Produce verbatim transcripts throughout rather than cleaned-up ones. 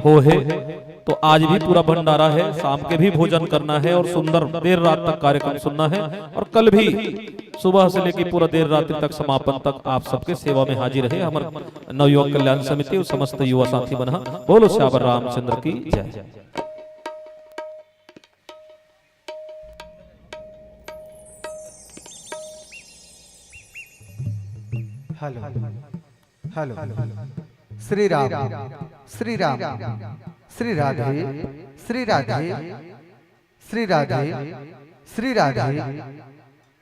हो हे, तो आज भी पूरा भंडारा है, शाम के भी भोजन करना है और सुंदर देर रात तक कार्यक्रम सुनना है। और कल भी सुबह से लेके पूरा देर रात्रि तक समापन तक आप सबके सेवा में हाजिर है हमर नवयुवक कल्याण समिति और समस्त युवा साथी मन ह। बोलो सियावर रामचंद्र की जय। Hello, hello. श्री राम, श्री राम, श्री राधे, श्री राधे, श्री राधे, श्री राधे।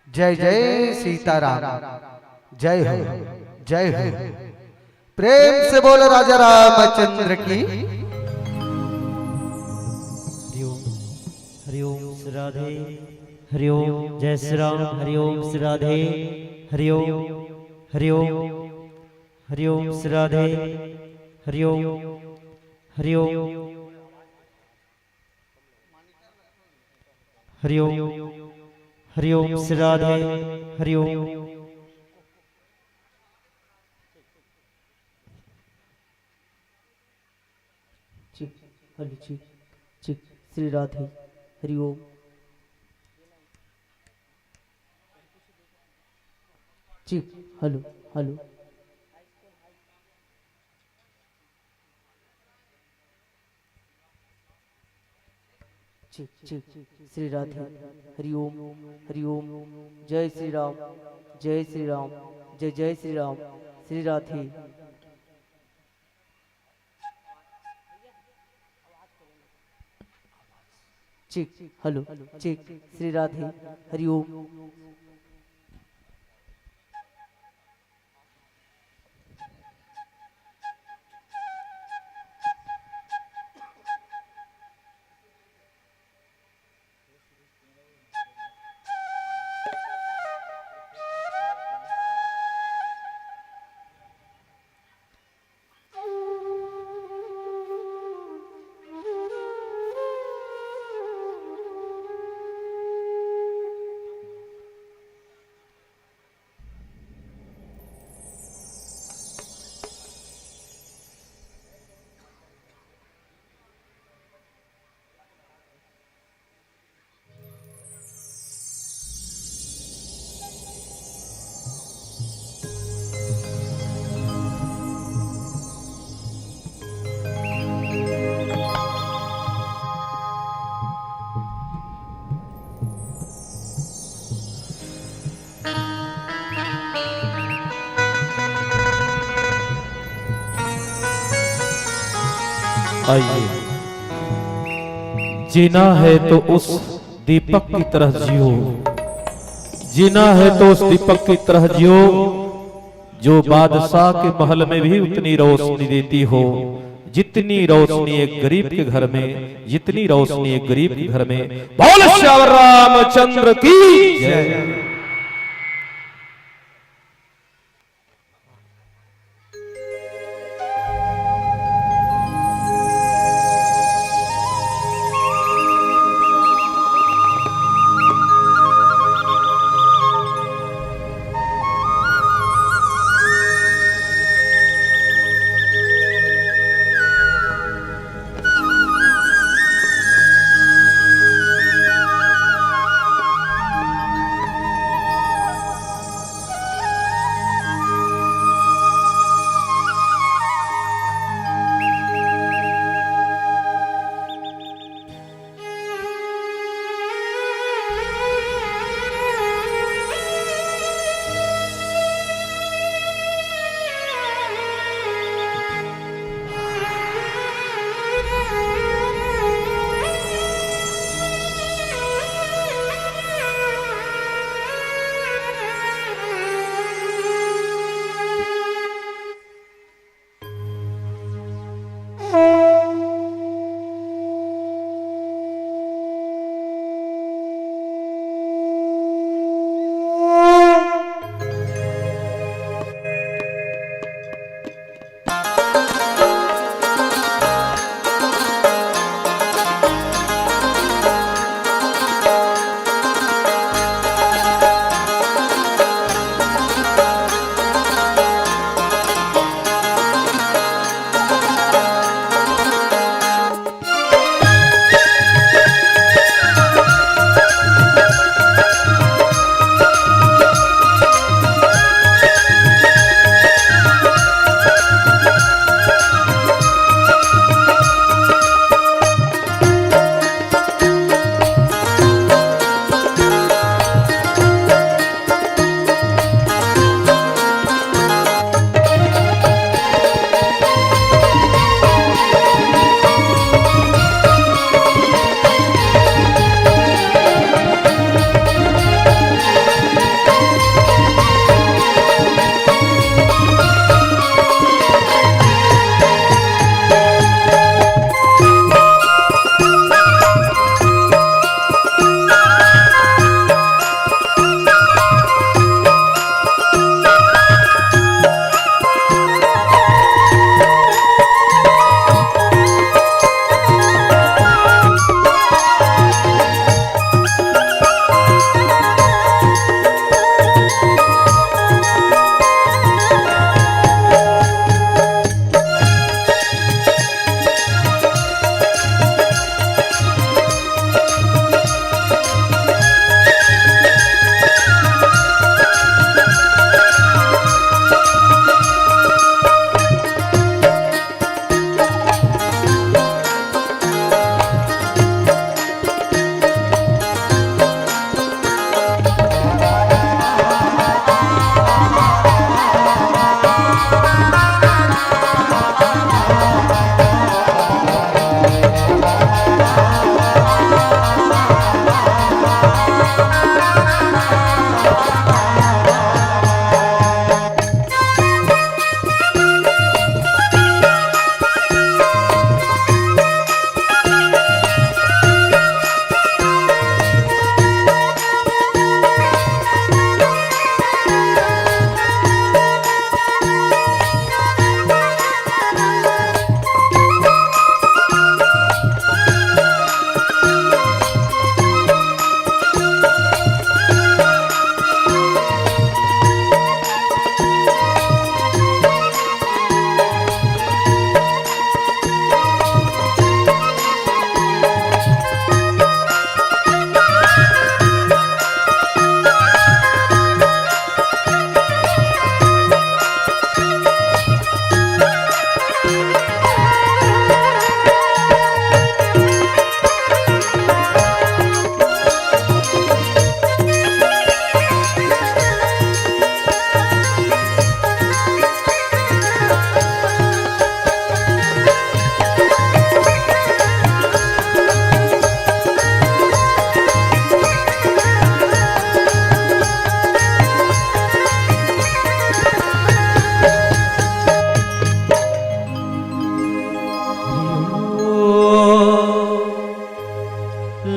जय जय सीताराम। जय हो, जय हो। प्रेम से बोलो राजा रामचंद्र की। हरिओम, हरिओम श्री राधे। हरिओम, जय श्री राम। हरिओम श्री राधे। हरिओम, हरिओम, हरिओम श्री राधे। हरिओम, हरिओम, हरिओम, हरिओम श्री राधे। हरिओम। चिक, हेलो, चिक, चिक, श्री राधे। हरिओम। चिक, हेलो, हेलो। चिक, चिक, श्री राधे। हरिओम, हरिओम। जय श्री राम, जय श्री राम, जय जय श्री राम। श्री राधे। चिक, हेलो, चिक, श्री राधे। हरिओम। आइए। जीना है तो उस दीपक की तरह जियो, जीना है तो उस दीपक की तरह जियो, जो बादशाह के महल में भी उतनी रोशनी देती हो, जितनी रोशनी एक गरीब के घर में, जितनी रोशनी एक गरीब के घर में। बोल सियावर रामचंद्र की जय।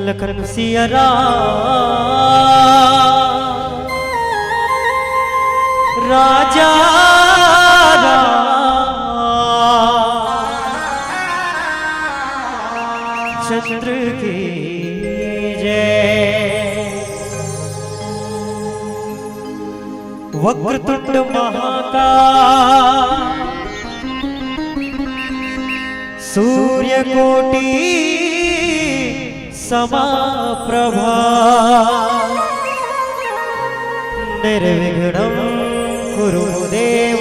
लखन सिया राम, राजा रामचंद्र की जय। वक्रतुंड महाकाय, सूर्यकोटि समाप्रभा, निर्विघ्नं कुरु देव,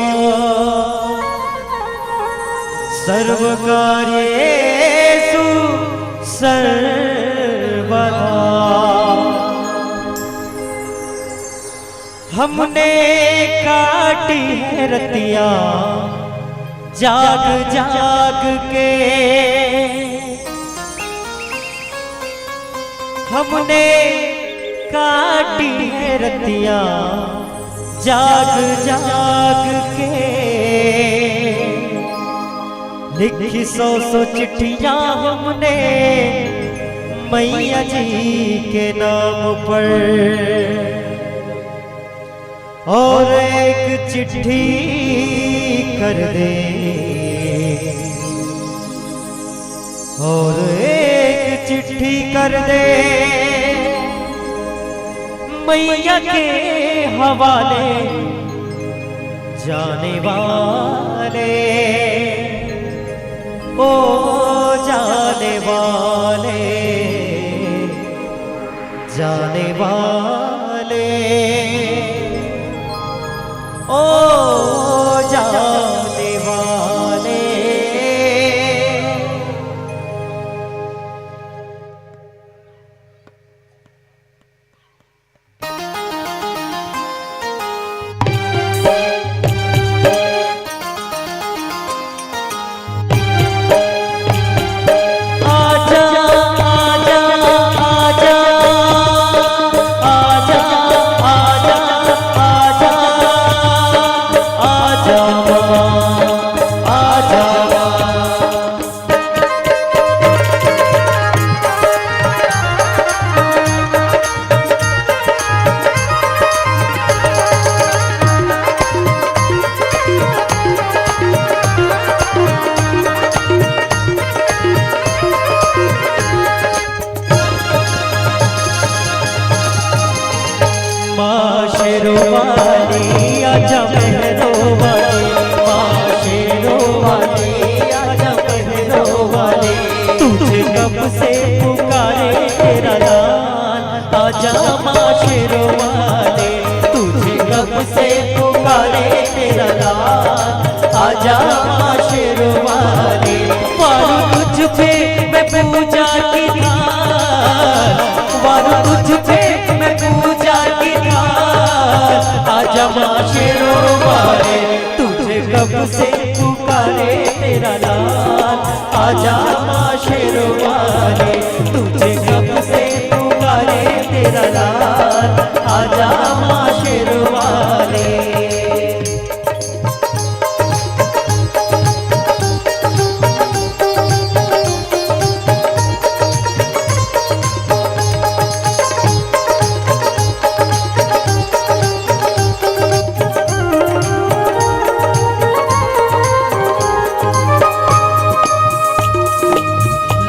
सर्वकार्येषु सर्वदा। हमने काटी है रतियां जाग जाग के, हमने काटी है रतियां जाग जाग के। लिखी सौ सौ चिट्ठियां हमने मैया जी के नाम पर, और एक चिट्ठी कर दे, और एक चिट्ठी कर दे मैया के हवाले, जाने वाले, ओ जाने वाले, जाने वाले, ओ जाने वाले। आजा, आजा, आजा, आजा, आजा, आजा, आजा, आजा। माँ शेरों वाली, आजा मेहरों वाली, माँ शेरों वाली, आजा मेहरों वाली। तुझे कब से पुकारे तेरा लाल, आजा माँ शेरों वाली। तुझे कब से पुकारे तेरा लाल, आजा माँ शेरों वाली। वारूं तुझ पे मैं पूजा की थाल, वारूं तुझ पे मैं पूजा की थाल। आजा माँ शेरों वाले, तुझे कब से पुकारे तेरा लाल। आजा माँ शेरों वाले, तुझे कब से पुकारे तेरा लाल। आजा माँ शेरों वाले।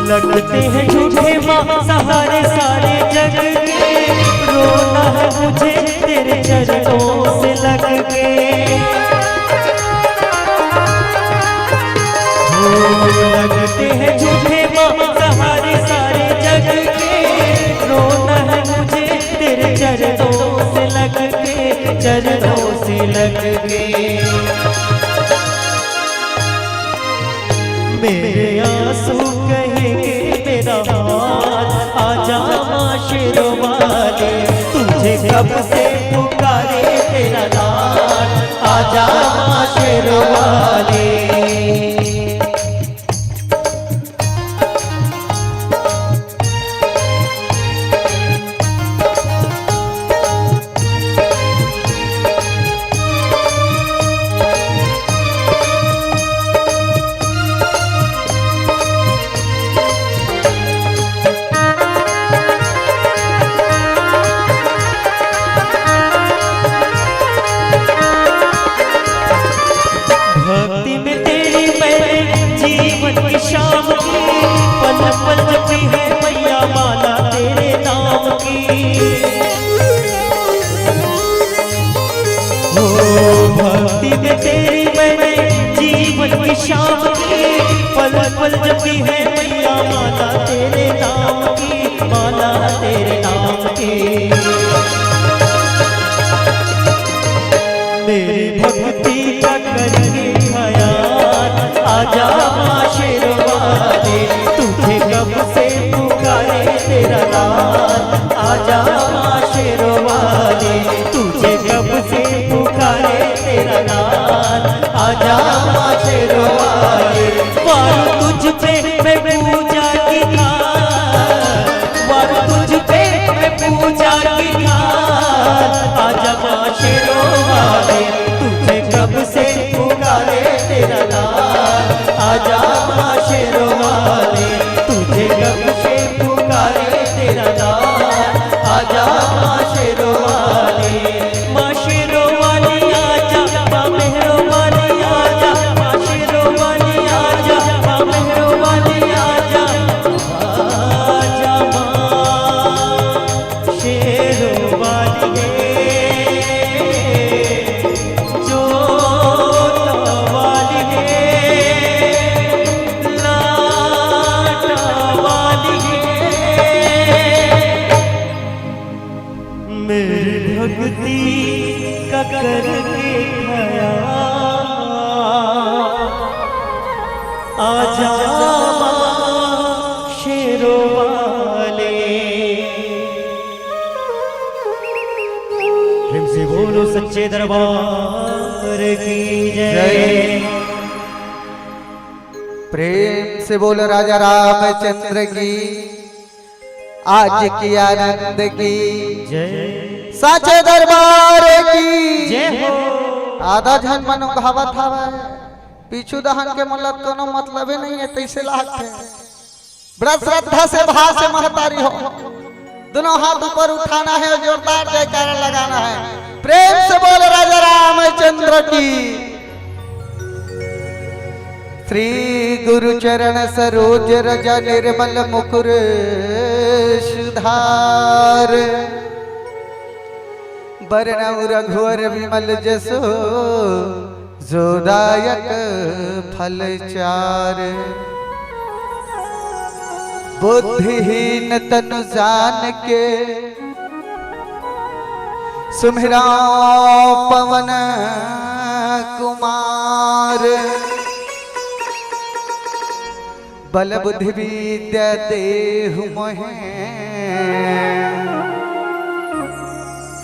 लगते हैं झूठे माँ सहारे सारे जग के, रोना है मुझे तेरे चरणों से लग के। ओ, लगते हैं झूठे माँ सहारे सारे जग के, रोना है मुझे तेरे चरणों से लग के, चरणों से लग के। मेरे आंसू कहेंगे मेरा हाल, आजा माँ शेरों वाले। तुझे कब से पुकारे तेरा लाल, आजा माँ शेरों वाले। पल पल जपी है मैया माला तेरे नाम की। हो भक्ति में तेरी मैंने जीवन की शाम की। पल पल जपी है मैया माला तेरे नाम की, माला तेरे नाम की। मेरी भक्ति का करके ख्याल, आजा माँ शेरों वाले, तुझे कब से पुकारे तेरा लाल। आजा माँ शेरों वाले, तुझे कब से पुकारे तेरा लाल। आजा माँ शेरों वाले, वार तुझ पे मैं पूजा की थाल, वार तुझ पे मैं पूजा की थाल। आजा माँ शेरों वाले, तुझे कब से पुकारे तेरा लाल। आजा माँ शेरों वाले, तुझे कब से पुकारे तेरा लाल। आजा माँ शेरों वाले, माँ शेरों वाली आजा, माँ मेहरों वाली आजा, माँ शेरों वाली आजा, माँ मेहरों वाली आजा। आजा माँ शेरों वाली है, जोत वाली है, लाटा वाली है। मेरी भक्ति का करके ख्याल, आजा माँ शेरों वाले। प्रेम से बोलो सच्चे दरबार की जय। जय। प्रेम से बोलो राजा रामचंद्र की, आज की आनंद की, जय। साचे दरबार की जय हो। आधा झन मन उघावत हवय, पीछू दहन के मोला कोनो मतलब ही नहीं है, तैसे लागथे। बड़ा श्रद्धा से, भाव से महतारी हो, दोनों हाथ ऊपर उठाना है और जोरदार जयकारा लगाना है। प्रेम से बोल राजा रामचंद्र की। श्री गुरु चरण सरोज रज निर्मल मुकुर सुधार। बरनउँ रघुवर विमल जसु जो दायक फल चार। बुद्धिहीन तनु जान के सुमिरउँ पवन कुमार। बल बुद्धि विद्या देहु मोहे,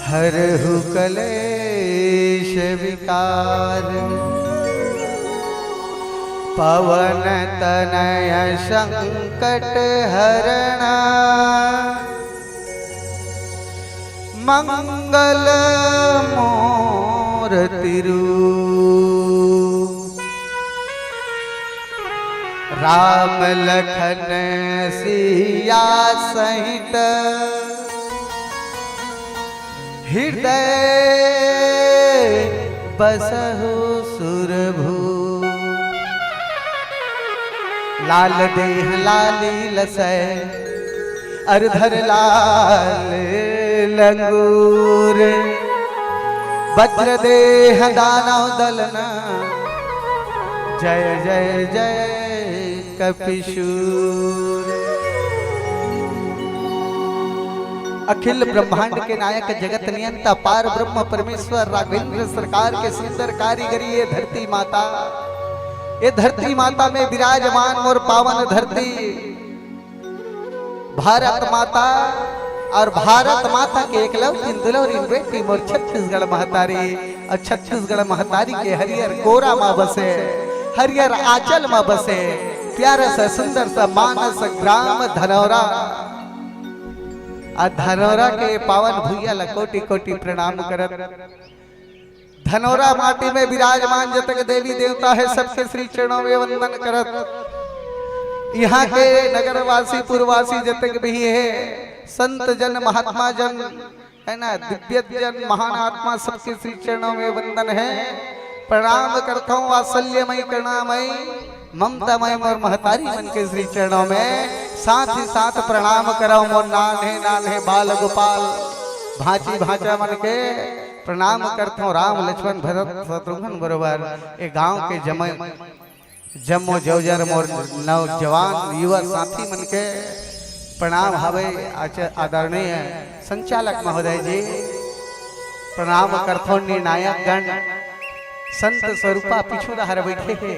हरहु कलेश विकार। पवन तनय संकट हरणा, मंगल मूरति रूप। राम लखन सिया सहित, हृदय बसहु सुरभूप। लाल देह लाली लसै, अर धर लाल लंगूर। वज्र देह दानव दलना, जय जय जय कपिशूर। अखिल ब्रह्मांड के नायक, जगत नियंता, पार ब्रह्म परमेश्वर राघवेंद्र सरकार के सुंदर कारीगरी, ये धरती माता, ये धरती माता में विराजमान मोर पावन धरती भारत माता, और भारत माता के एकलौती दुलौरी बेटी मोर छत्तीसगढ़ महतारी, और छत्तीसगढ़ महतारी के हरियर कोरा मा बसे, हरियर आंचल मा बसे, प्यारा सा सुंदर सा मानस ग्राम धनौरा। आ धनौरा के पावन भुइया ला कोटि कोटि प्रणाम करत, धनौरा माटी में विराजमान जतक देवी देवता है, सबके श्री चरणों में वंदन करत, यहाँ के नगरवासी पुरवासी जतक भी है, संत जन महात्मा जन है ना, दिव्य जन महान आत्मा, सबके श्री चरणों में वंदन है, प्रणाम करता हूँ वात्सल्यमयी करुणामयी ममता मय मोर महतारी मन के श्री चरणों में साथ ही साथ प्रणाम करव मोर नान्हे नान्हे बाल गोपाल भांची भांचा मन के प्रणाम करथों। राम लक्ष्मण भरत शत्रुघ्न बरोबर ए गांव के जमय जम्मो जौजर मोर नौजवान युवा साथी मन के प्रणाम हवे। आदरणीय संचालक महोदय जी, प्रणाम करथों। निर्णायक गण, संत स्वरूपा पीछू डहर बैठे हे।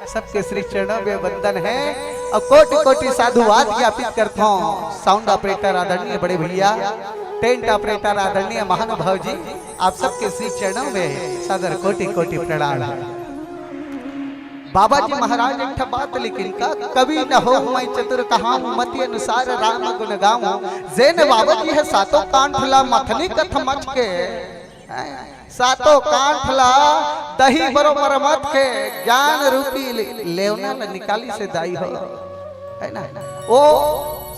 सबके श्री चरणों में वंदन है और कोटि कोटि साधुवाद ज्ञापित करथों। साउंड ऑपरेटर आदरणीय बड़े भैया, टेंट ऑपरेटर आदरणीय महानुभाव जी, आप सबके श्री चरणों में सादर कोटि कोटि प्रणाम है। बाबा जी महाराज एक ठा बात लिखिन का, कवि न होहूं मैं चतुर कहाहूं मति अनुसार राम गुण गाऊं। जेन बाबा जी हे सातों कांठ ला मथनी कथ मच के, हैं, सातों कांठ ला दही बरोबर मथ के ज्ञान रूपी ले-, लेवना ला निकालिस हे दाई हो, है ना? ओ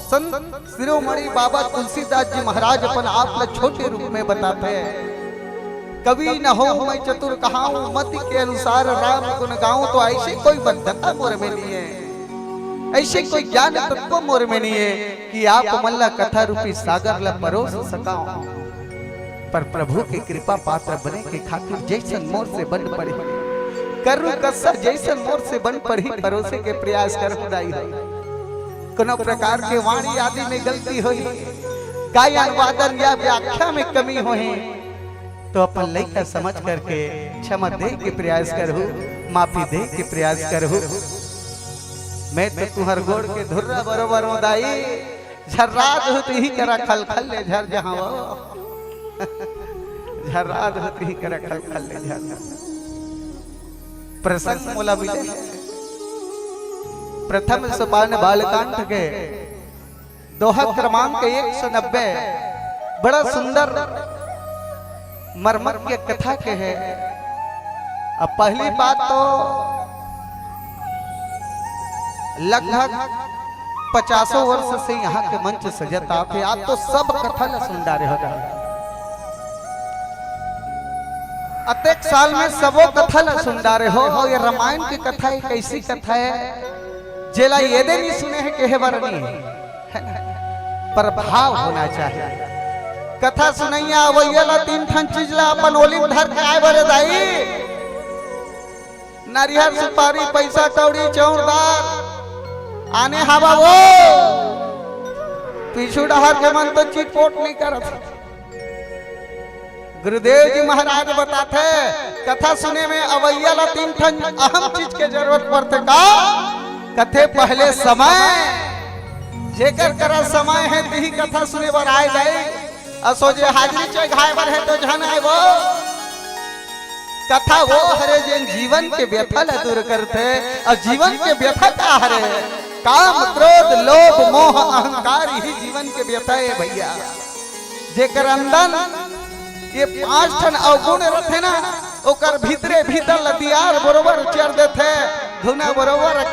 संत शिरोमणि बाबा तुलसीदास जी महाराज अपन आप ला छोटे रूप में बताथे, कवि न होहूं मैं चतुर कहाहूं मति के अनुसार राम गुण गाऊं। तो ऐसे कोई बद्धता मोर में नहीं है, ऐसे कोई ज्ञान तत्व मोर में नहीं है कि आप मन ला कथा रूपी सागर ला परोस सकाओं। पर प्रभु के कृपा पात्र बने के खातिर जैसन मोर से बन पड़ही, करू कस्सा जैसन मोर से बन पड़ही, परोसे के प्रयास करहूं दाई हो। कोनो प्रकार के वाणी आदि में गलती होही, गायन वादन या व्याख्या में कमी होही, तो अपन लइका समझ करके क्षमा दे के प्रयास करहू, माफी दे के प्रयास करहू। मैं तो तुहर गोड़ के धुर्रा बरोबर हों दाई, झर्रात हो तिही करा खलखल ले झर जहां वो। झर्रात हो तिही करा खलखल ले झर जहां। प्रसंग मोला मिले प्रथम सोपान बालकांड के दोहा क्रमांक एक सौ नब्बे, बड़ा सुंदर मर्मज्ञ कथा के है। अब पहली बात तो लगभग पचासों वर्ष से यहाँ के मंच सजत आत हे, आप तो सब कथा ला सुन डारे हो। अतेक साल में सबो कथा ला सुन डारे हो, और ये रामायण की कथा एक ऐसी कथा है, जेला ये दे नहीं सुने हैं, कहे बर नहीं है, है ना? पर भाव होना चाहिए। कथा सुनैया अवैया ला तीन ठन चीज ला अपन ओली में धर के आए बरे दाई, नरिहर, सुपारी, पैसा, कौड़ी, चौरदार, आने हवा वो। पीछू डहर के मन तो चिटपोट नहीं करत। गुरुदेव जी महाराज बताथे, कथा सुने में अवैया ला तीन ठन अहम चीज के जरूरत पड़थे। का कथे? पहले समय। जेकर करा समय है, तिही कथा सुने बर आए जाए। असो जे हाजिरी चघाए बर हे तो झन आए वो। कथा वो हरे जेन जीवन के व्यथा ला दूर करथे। और जीवन के व्यथा का हरे? काम, क्रोध, लोभ, मोह, अहंकार, यही जीवन के व्यथा हे भैया। जेकर अंदर ये पांच ठन अवगुण रथे ना, ओकर भीतरे भीतर लतियार बरोबर चर देथे, धुना बरोबर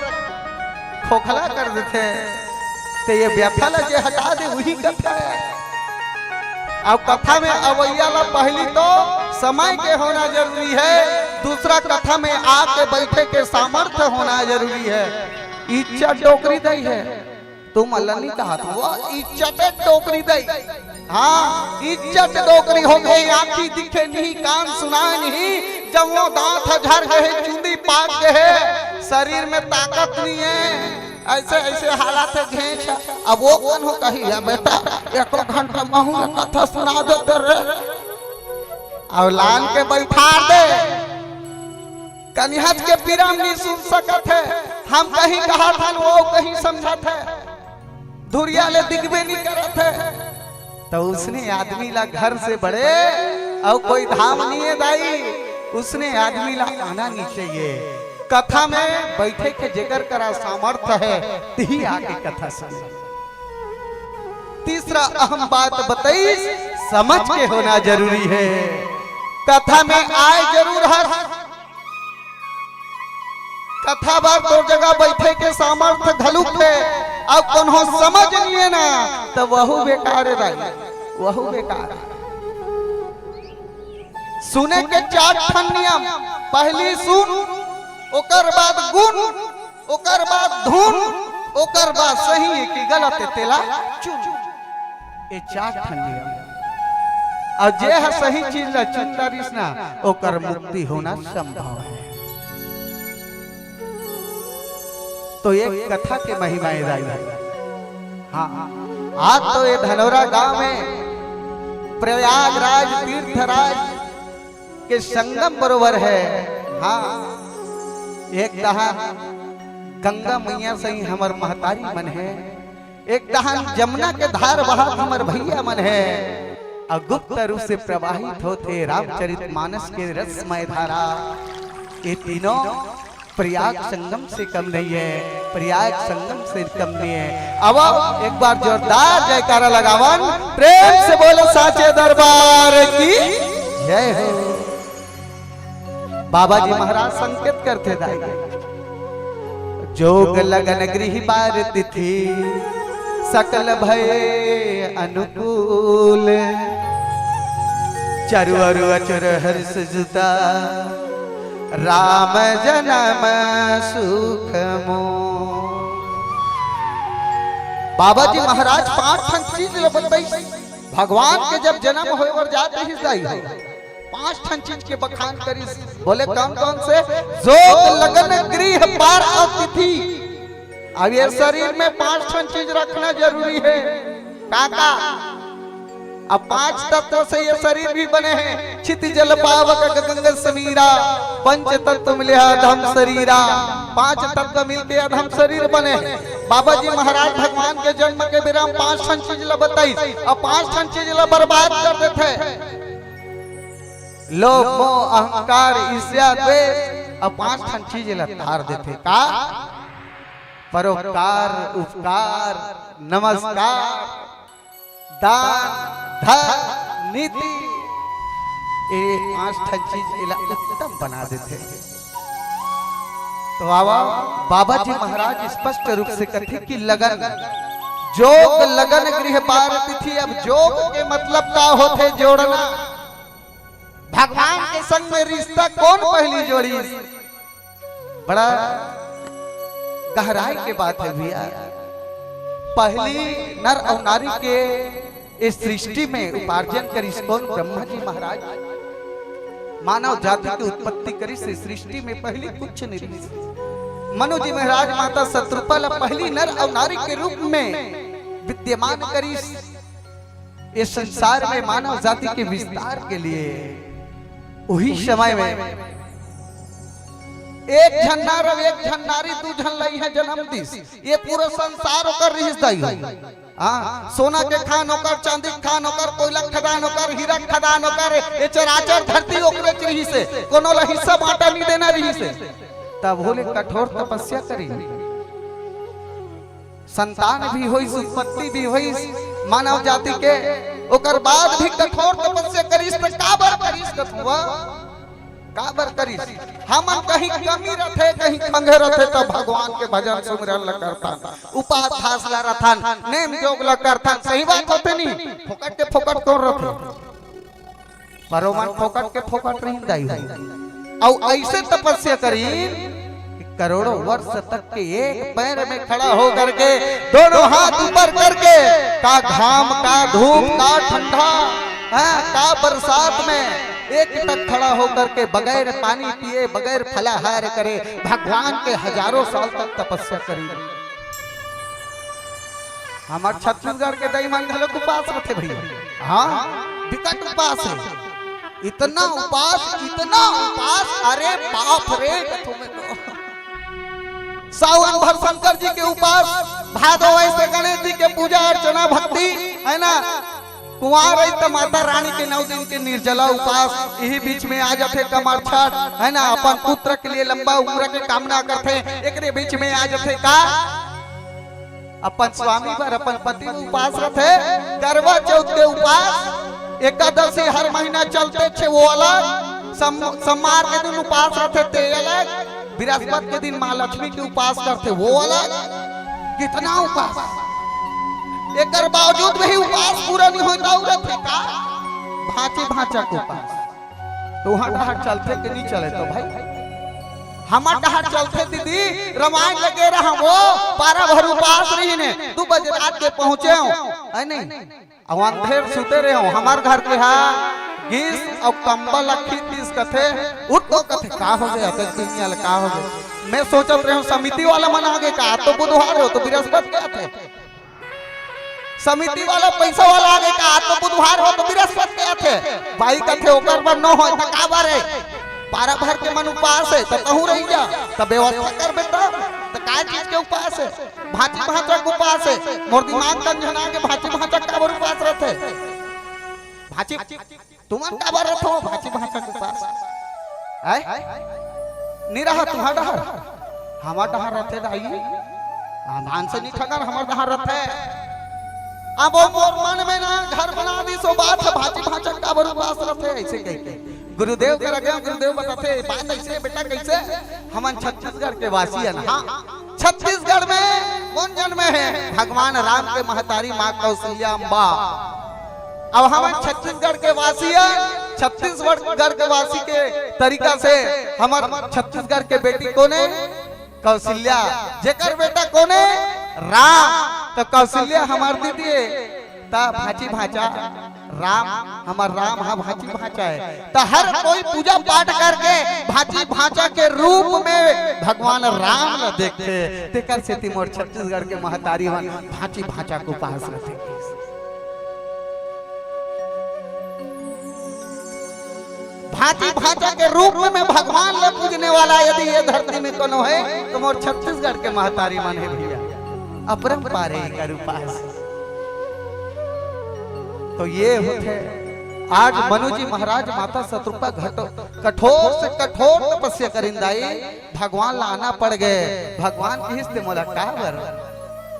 खोखला कर देथे। ते ये व्यथा ला जे हटा दे, वही कथा है। अब कथा में अवैया ला पहली तो समय के होना जरूरी है, दूसरा कथा में आके बैठे के सामर्थ्य होना जरूरी है। इज्जत डोकरी दई है, तुम अल्लाह नहीं कहा था, वो इज्जत डोकरी दई। हाँ, इज्जत डोकरी हो गई, आँखी दिखे नहीं, कान सुनाए नहीं, जब वो दांत ह झर गए, चुंदी पाक गए, शरीर में ताकत नहीं है, ऐसे ऐसे हालत है घेंच। अब वो कौन हो कही, "या बेटा, एको घंटा महू ला कथा सुना देते रे।" अब लान के बैठा दे, कनिहच के पीरा नहीं सुन सकत है, हम कहीं कहा था, वो कहीं समझा था। धुरिया ले दिखबे नहीं करत है। तो उसने आदमी ला घर से बड़े और कोई धाम नहीं है दाई, उसने आदमी ला आना नहीं चाहिए। कथा में बैठे के जेकर करा सामर्थ्य है, तिही आके कथा सुने। तीसरा अहम बात बताई, समझ के होना जरूरी है। कथा में आए जरूर हर कथा बर तोर जगह बैठे के सामर्थ्य घलुक हे, अउ कोनो समझ नइ हे ना, त वहू बेकार हे भाई, वहू बेकार। सुने के चार ठन नियम, पहली सुन, ओकर बाद गुन, ओकर बाद धुन, ओकर बाद सही है कि गलत है, तेला चुन। ये चार ठन नियम। अउ जे ह सही चीज ला चुन डारिस ना, ओकर मुक्ति होना संभव है। तो एक कथा के महिमा ए दाई भाई। हाँ, आज तो ये धनौरा गांव में प्रयागराज तीर्थराज के संगम बरोबर है। हाँ, एक डहर गंगा मैया सही हमर महतारी मन है, एक डहर जमुना के धार बहत हमर भैया मन है, अउ गुप्त रूप से प्रवाहित होथे रामचरित मानस के रसमय धारा। ये तीनों प्रयाग संगम से कम नहीं है, प्रयाग संगम से कम नहीं है। अब एक बार जोरदार जयकारा लगावन, प्रेम से बोलो साचे दरबार की जय हो। बाबा जी महाराज संकेत करथे दाई, जोग लगन गृह बार तिथि सकल भय अनुकूल, चरु अरु अचर हर्ष जुता राम जनम सुख मोल। बाबा जी महाराज पांच ठन चीज ल बतइस। भगवान के जब जनम होय बर जात रहिस दाई, पांच ठन चीज के बखान करिस। बोले कौन कौन से? जोग लगन गृह बार अउ तिथि। अब ये शरीर में पांच ठन चीज रखना जरूरी है। का का? अब पांच तत्व से ये शरीर भी बने हैं, क्षिति जल पावक गगन समीरा, पंच तत्व मिले अधम शरीरा। पांच तत्व मिलके अधम शरीर बने हैं। बाबा जी महाराज भगवान के जन्म के बेरा म पांच ठन चीज ला बताइस, अब पांच ठन चीज ला बर्बाद कर देथे। लोभ, मोह, अहंकार, ईर्ष्या, द्वेष, अब पांच ठन चीज ला तार देथे। का? परोपकार, उपकार, नमस्कार, दान, धर्म, नीति, ये पांच ठन चीज एला उत्तम बना देथे। तो आवा, बाबा जी महाराज स्पष्ट रूप से कथे कि लगन, जोग लगन गृह बार तिथि। अब जोग के मतलब का होथे? जोड़ना। भगवान के संग में रिश्ता कौन पहली जोड़िस? बड़ा गहराई के बात है भैया। पहली नर अउ नारी के इस सृष्टि में उपार्जन करिस कौन? ब्रह्मा जी महाराज। मानव जाति की उत्पत्ति करिस इस सृष्टि में, पहली कुछ नहीं रिहिस। मनु जी महाराज माता शतरूपा ला पहली नर अउ नारी के रूप में विद्यमान करिस। ये संसार में मानव जाति के विस्तार के लिए उही समय में एक झन नर अउ एक झन नारी, दू झन लइहा जनम दिस। ये पूरा संसार ओकर रिहिस दाई हो। हाँ, सोना के खान ओकर, चांदी के खान ओकर, कोयला के खदान ओकर, हीरा के खदान ओकर, ये चराचर धरती ओकरे च रिहिस हे, कोनो ला हिस्सा बांटा नहीं देना रिहिस हे। तब होले कठोर तपस्या करिन। संतान भी होइस, उत्पत्ति भी होइस मानव जाति के, ओकर बाद भी कठोर तपस्या करिस, त काबर करिस कथुआ? काबर करिस? हमन कहीं कमी रथे, कहीं खंगे रथे, त भगवान के भजन सुमिरन ल करथन, उपास धास ल रथन, नेम जोग ल करथन। सही बात होथे नी? फोकट के फोकट तोर रथे। पर ओमन फोकट के फोकट रहिन दाई हो। अउ ऐसे तपस्या करिन कि करोड़ों वर्ष तक के एक पैर में खड़ा होकर के, दोनों हाथ ऊपर करके, का घाम, का धूप, का ठंडा, हाँ, का बरसात में एक तक खड़ा होकर के बगैर पानी पिए, बगैर फलाहार करे भगवान के हजारों साल तक तपस्या करिन। हमर छत्तीसगढ़ के दई मन घलो उपास रथे भैया। हाँ, बिकट उपास हे। इतना उपास, इतना उपास, अरे बाप रे, कथों में तो। सावन भर शंकर जी के उपास, भादो ऐसे गणेश जी के पूजा अर्चना भक्ति, है ना? कुंवार रही त माता रानी के नौ दिन के निर्जला उपास, यही बीच में आ जाथे कमरछठ, है ना? अपन पुत्र के लिए, लंबा उम्र के कामना करथे, एकरे बीच में आ जाथे का? अपन स्वामी बर, अपन पति बर उपास रथे, करवा चौथ के उपास, एकादशी हर महीना चलथे छे, वो अलग, सम-, सोमवार के दिन उपास रथे, ते अलग, बृहस्पति के दिन माँ लक्ष्मी के उपास करथे, वो अलग। कितना उपास, एकर बावजूद भी उपास पूरा नहीं होता, औरत है का? भांचे भांचा के उपास। तो वहां डहर चलथे कि नहीं चले तो भाई? हमर डहर चलथे दीदी, रमायन लगे रहा वो, पारा भर उपास रहिने, दू बजे रात के पहुंचे हो, है नहीं? अब अंधेर सुते रहे हो, हमर घर के हा गीस अउ कंबल अखी तीस कथे, उठ तो कथे, का हो गया, अतक दुनिया ल का हो गया? मैं सोचत रहे हूँ, समिति वाला मन आगे का, आज तो बुधवार हो, तो बृहस्पति के आथे। समिति वाला, पैसा वाला आगे का, आज तो बुधवार हो, तो बृहस्पति के आथे। बाई कथे, ओकर बर नो हो, त का बर है? पारा भर के मन उपास है, त कहूँ रह जा, त व्यवस्था कर बेटा, त काय चीज के उपास है? भांची भांचा के उपास है। मोर दिमाग तन झना के भांची भांचा काबर उपास रहथे? भांची, तुमन काबर रथो भांची भांचा के उपास? आय? नी रहा तुम्हार डहर? हमर डहर रथे दाई। आमान से नी ठगर, हमर डहर रथे। अब वो मोर मन में ना घर बना दी, सो बात है, भांची भांचा काबर उपास रथे, ऐसे कह के। गुरुदेव करा गया, गुरुदेव बताथे, "बात ऐसे है बेटा, कैसे?" हमन छत्तीसगढ़ के वासी हन, हाँ, छत्तीसगढ़ में कौन जन्मे हे? भगवान राम के महतारी माँ कौशल्या अम्बा। अब हमन छत्तीसगढ़ के वासी हन, छत्तीसगढ़ के वासी के तरीका से हमर छत्तीसगढ़ के बेटी कोने? कौशल्या। जेकर बेटा कोने? राम। तो कौशल्या हमर दीदी हे, त भांची भांचा राम, हमर राम ह भांची भांचा हे। त हर कोई पूजा पाठ करके भांची भांचा के रूप में भगवान राम ल देखथे। तेकर सेती मोर छत्तीसगढ़ के महतारी मन भांची भांचा के उपास रथे। भांची भांचा के रूप में भगवान ल पूजने वाला यदि ये धरती में कोनो हे, तो मोर छत्तीसगढ़ के महतारी मन हे भैया, अपरंपार हे एकर उपास। तो ये होथे आज मनु जी महाराज माता शतरूपा घटो कठोर से कठोर तपस्या करिन दाई, भगवान ला आना पड़ गए। भगवान किहिस ते मोला काबर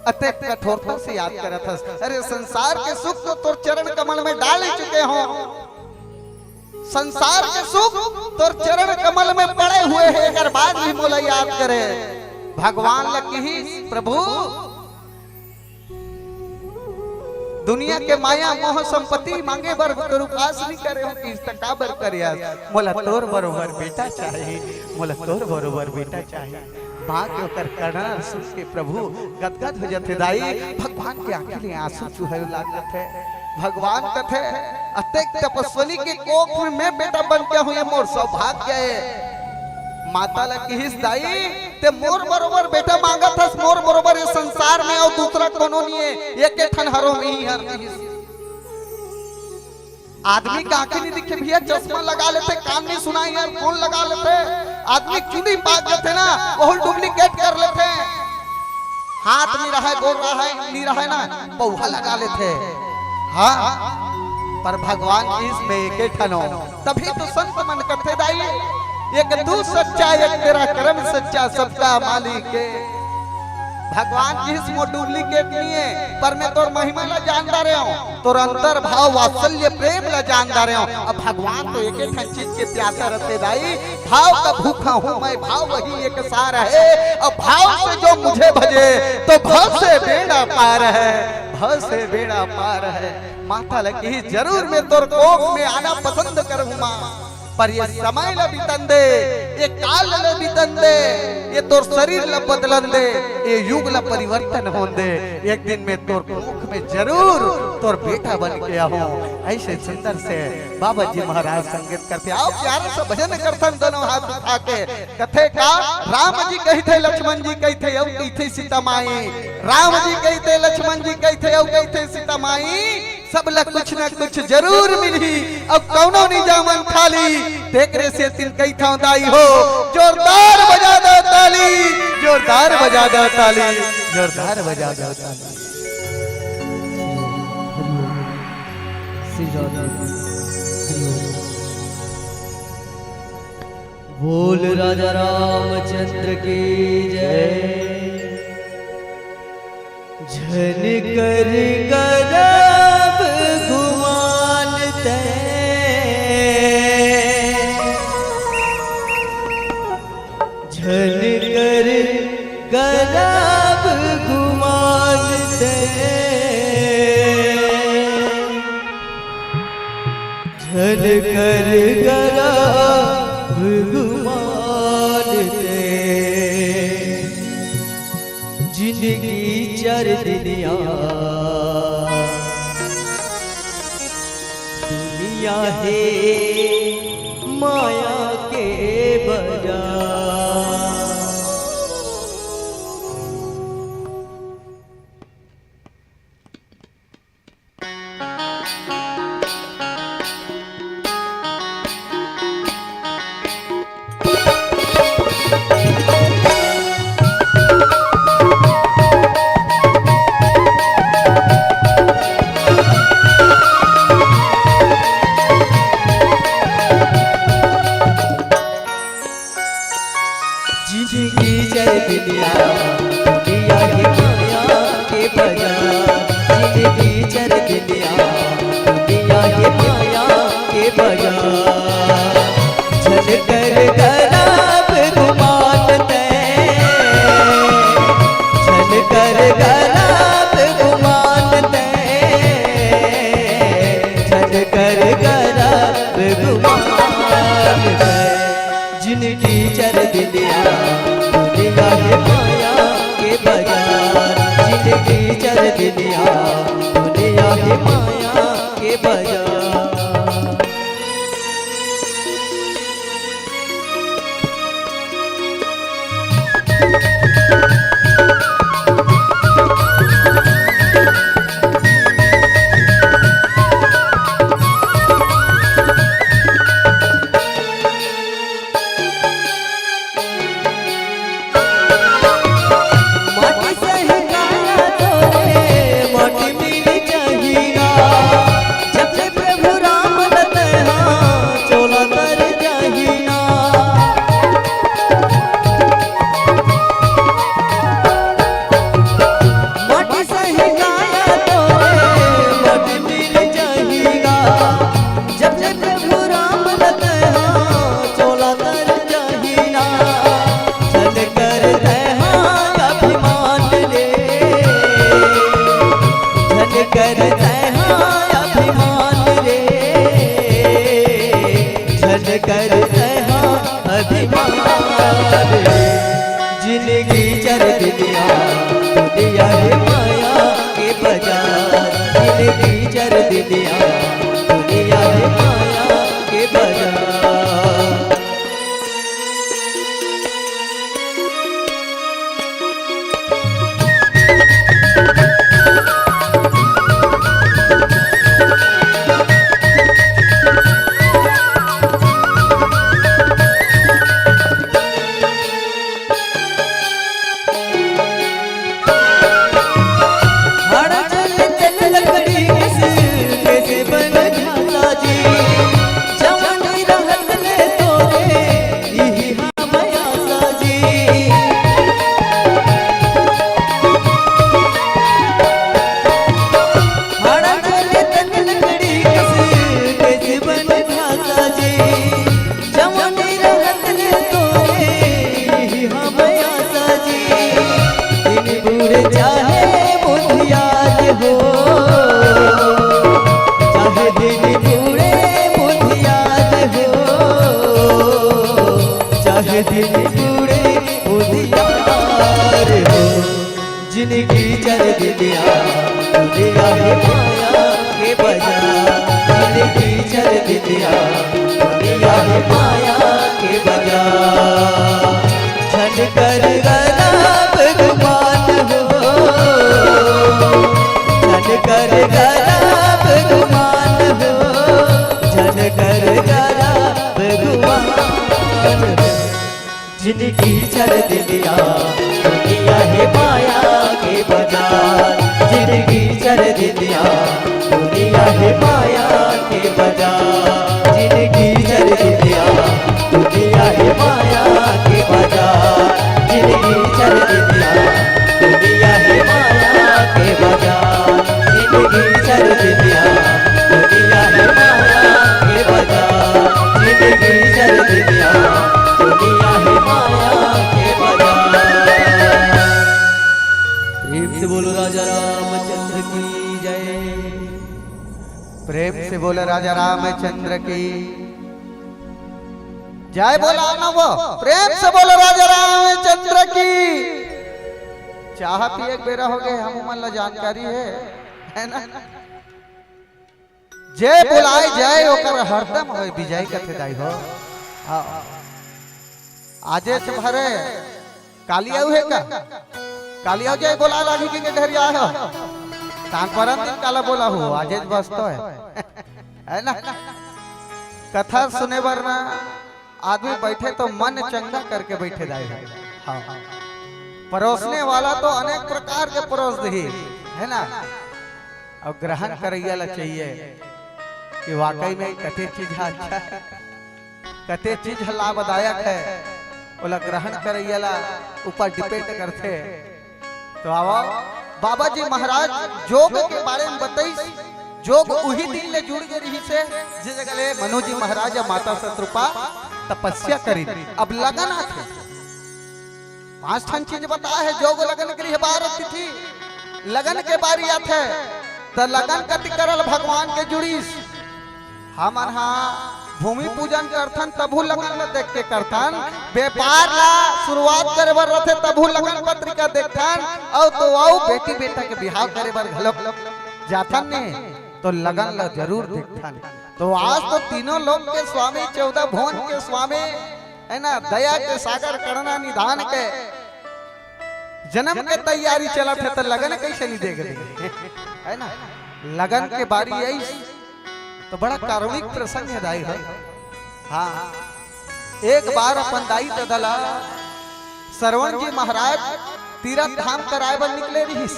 अतेक कठोरता से याद करत हस? अरे संसार के सुख तो तोर चरण कमल में डाल ही चुके हो, संसार के सुख तोर चरण कमल में पड़े हुए हे, एकर बाद भी मोला याद करे। भगवान ल किहिस, प्रभु, दुनिया के माया मोह संपत्ति मांगे बर तोर उपास नहीं करे हो, किहिस त काबर करे हस? मोला तोर बरोबर बेटा चाही, मोला तोर बरोबर बेटा चाही। माँ के ओकर करना सुन के प्रभु गदगद हो जाथे दाई, भगवान के आंखी ले आंसू चुहे लाग जाथे। भगवान कथे, "अतेक तपस्विनी के कोख में मैं बेटा बन के हूँ, ये मोर सौभाग्य हे।" माता ल किहिस, "दाई, ते मोर बरोबर बेटा मांगत हस, मोर बरोबर ये संसार में अउ दूसरा कोनो नहीं हे, एके ठन हरो में ही हर," किहिस। आदमी के आंखी नहीं दिखे भैया, चश्मा लगा लेथे, कान नहीं सुनाई यार, फोन लगा लेथे, आदमी चुंदी पाक जाथे ना, वहू डुप्लीकेट कर लेथे। हाथ नहीं रहे, गोड़ रहे, नहीं रहे ना, पौहा लगा लेथे। हाँ, पर भगवान किहिस में एके ठन हो। तभी तो संत मन कथे दाई, "एक तू सच्चा, एक तेरा कर्म सच्चा, सबका मालिक है।" भगवान किहिस मोर डुप्लीकेट नहीं हे, पर मैं तोर महिमा ला जान डारे हूँ, तोर अंतर भाव, वात्सल्य, प्रेम ला जान डारे हूँ। अब भगवान तो एके ठन चीज के प्यासा रथे दाई, "भाव का भूखा हूँ मैं, भाव वही एक सार है, अब भाव से जो मुझे भजे, तो भव से बेड़ा पार है, भव से बेड़ा पार है।" माता ल किहिस, "जरूर मैं तोर कोख में आना पसंद करहूँ माँ, पर ये समय ल बितन दे, ये काल ल बितन दे, ये तोर शरीर ल बदलन दे, ये युग ल परिवर्तन होन दे। एक दिन मैं तोर कोख में जरूर तोर बेटा बन के आहूँ।" ऐसे सुंदर से बाबा जी महाराज संकेत करथे। आओ प्यारा सा भजन करथन दोनों हाथ उठा के। कथे का, राम जी कहिथे, लक्ष्मण जी कहिथे, अउ कहिथे सीता माई। राम जी कहिथे, लक्ष्मण जी कहिथे, अउ कहिथे सीता माई। सब ला कुछ ना कुछ जरूर मिलही, अउ कौनो नहीं जामन खाली। तेकरे सेतिन कहिथंव दाई हो, जोरदार बजा दो ताली, जोरदार बजा दो ताली, जोरदार बजा दो ताली। श्री राधे। हरि ओम। बोल राजा रामचंद्र की जय। झन कर गरब गुमान तैं, झन कर गरब गुमान तैं, झन कर गरब गुमान तैं। चर दुनिया, दुनिया हे माया के बाजार। जिंदगी चर दुनिया, दुनिया हे माया के बाजार। जिंदगी चर दुनिया, दुनिया हे माया के बाजार। झन कर गरब गुमान तैं, झन कर गरब गुमान तैं, झन कर गरब गुमान तैं। जिंदगी चर दुनिया, दुनिया हे माया के बाजार। जिंदगी चर दुनिया, दुनिया हे माया के बाजार। माटी सही काया तोरे, माटी मिल जाही ना। जब ले प्रभु राम रतहा, चोला तर जाही ना। माटी सही काया तोरे, माटी मिल जाही ना। जब ले प्रभु राम रतहा, चोला तर जाही ना। झन कर तैं हा अभिमान रे, झन कर तैं हा अभिमान रे, झन कर तैं हा अभिमान रे। जिंदगी चर दुनिया, दुनिया हे माया के बाजार। जिंदगी चर दुनिया, दुनिया हे माया के बाजार। हाड़ा जल जल लकड़ी कस, कस बन घासा जी। जवानी रहत ले तोरे, इही हाड़ा जल जल लकड़ी कस, कस बन घासा जी। जवानी रहत ले तोरे, इही हम आसा जी। दिन बूढ़ चाहे मुधियार हो, चाहे दिन बूढ़े मुधियार हो, चाहे दिन बूढ़े मुधियार हो। जिंदगी चर दुनिया, दुनिया हे माया के बाजार। जिंदगी चर दुनिया, दुनिया हे माया के बाजार। झन कर गरब गुमान हो, झन कर गरब गुमान हो, झन कर गरब गुमान हो। जिंदगी चर दुनिया, दुनिया हे माया के बाजार। जिंदगी चर दुनिया, दुनिया हे माया के बाजार। जिंदगी चर दुनिया, दुनिया हे माया के बाजार। जिंदगी चर दुनिया, दुनिया हे माया के बाजार। जिंदगी चर दुनिया, दुनिया हे माया के बाजार। जिंदगी चर दुनिया, दुनिया हे माया के बाजार। प्रेम से बोलो राजा रामचंद्र की जय। प्रेम से बोलो राजा रामचंद्र की जय। बोला ना वो, प्रेम से बोलो राजा रामचंद्र की। चाह पिए के बेरा हो गए, हम उमन ला जानकारी है, है ना? जे बुलाए जाए ओकर हरदम होए विजय कथे दाई हो। हाँ। आजे से भरे काली आऊ है का? काली आऊ जाए बोला लागी के, के ढेरिया हो। तान परन दिन काला बोला हो, आजे बस तो है। है ना? कथा सुने बर ना आदमी बैठे तो मन चंगा करके बैठे दाई हो। हाँ। परोसने वाला तो अनेक प्रकार के परोस दही, है ना? और ग्रहण करैया ला चाहिए कि वाकई में कते चीज ह अच्छा है, कते चीज ह लाभदायक है, ओला ग्रहण करैया ला ऊपर डिपेंड करथे। तो आवा, बाबा जी महाराज जोग के बारे में बताइस। जोग उही दिन ले जुड़ के रहिस हे, जे जगह ले मनु जी महाराज या माता शतरूपा तपस्या करी। अब लगन आथे, पांच ठन चीज बताए हे, जोग, लगन, गृह, बार, अतिथि। लगन के बारी आथे, त लगन कति करल भगवान के जुड़िस। हमन हा भूमि पूजन करथन, तभू लगन ल देख के करथन। व्यापार ला शुरुआत करे बर रथे, तभू लगन पत्रिका देखथन। अउ तो अउ बेटी बेटा के बिहाव करे बर घलो जाथन ने, तो लगन ल जरूर देखथन। तो आज तो तीनों लोक के स्वामी, चौदह भुवन के स्वामी, है ना, दया के सागर, करुणा निधान के जन्म के तैयारी चलत हे, त लगन कैसे नहीं देख रही? है ना? लगन के बारी आई तो बड़ा कारुणिक प्रसंग हे दाई हो। हाँ, एक बार अपन दाई ददा ला सरवण जी महाराज तीरथ धाम कराए बर निकले रहिस,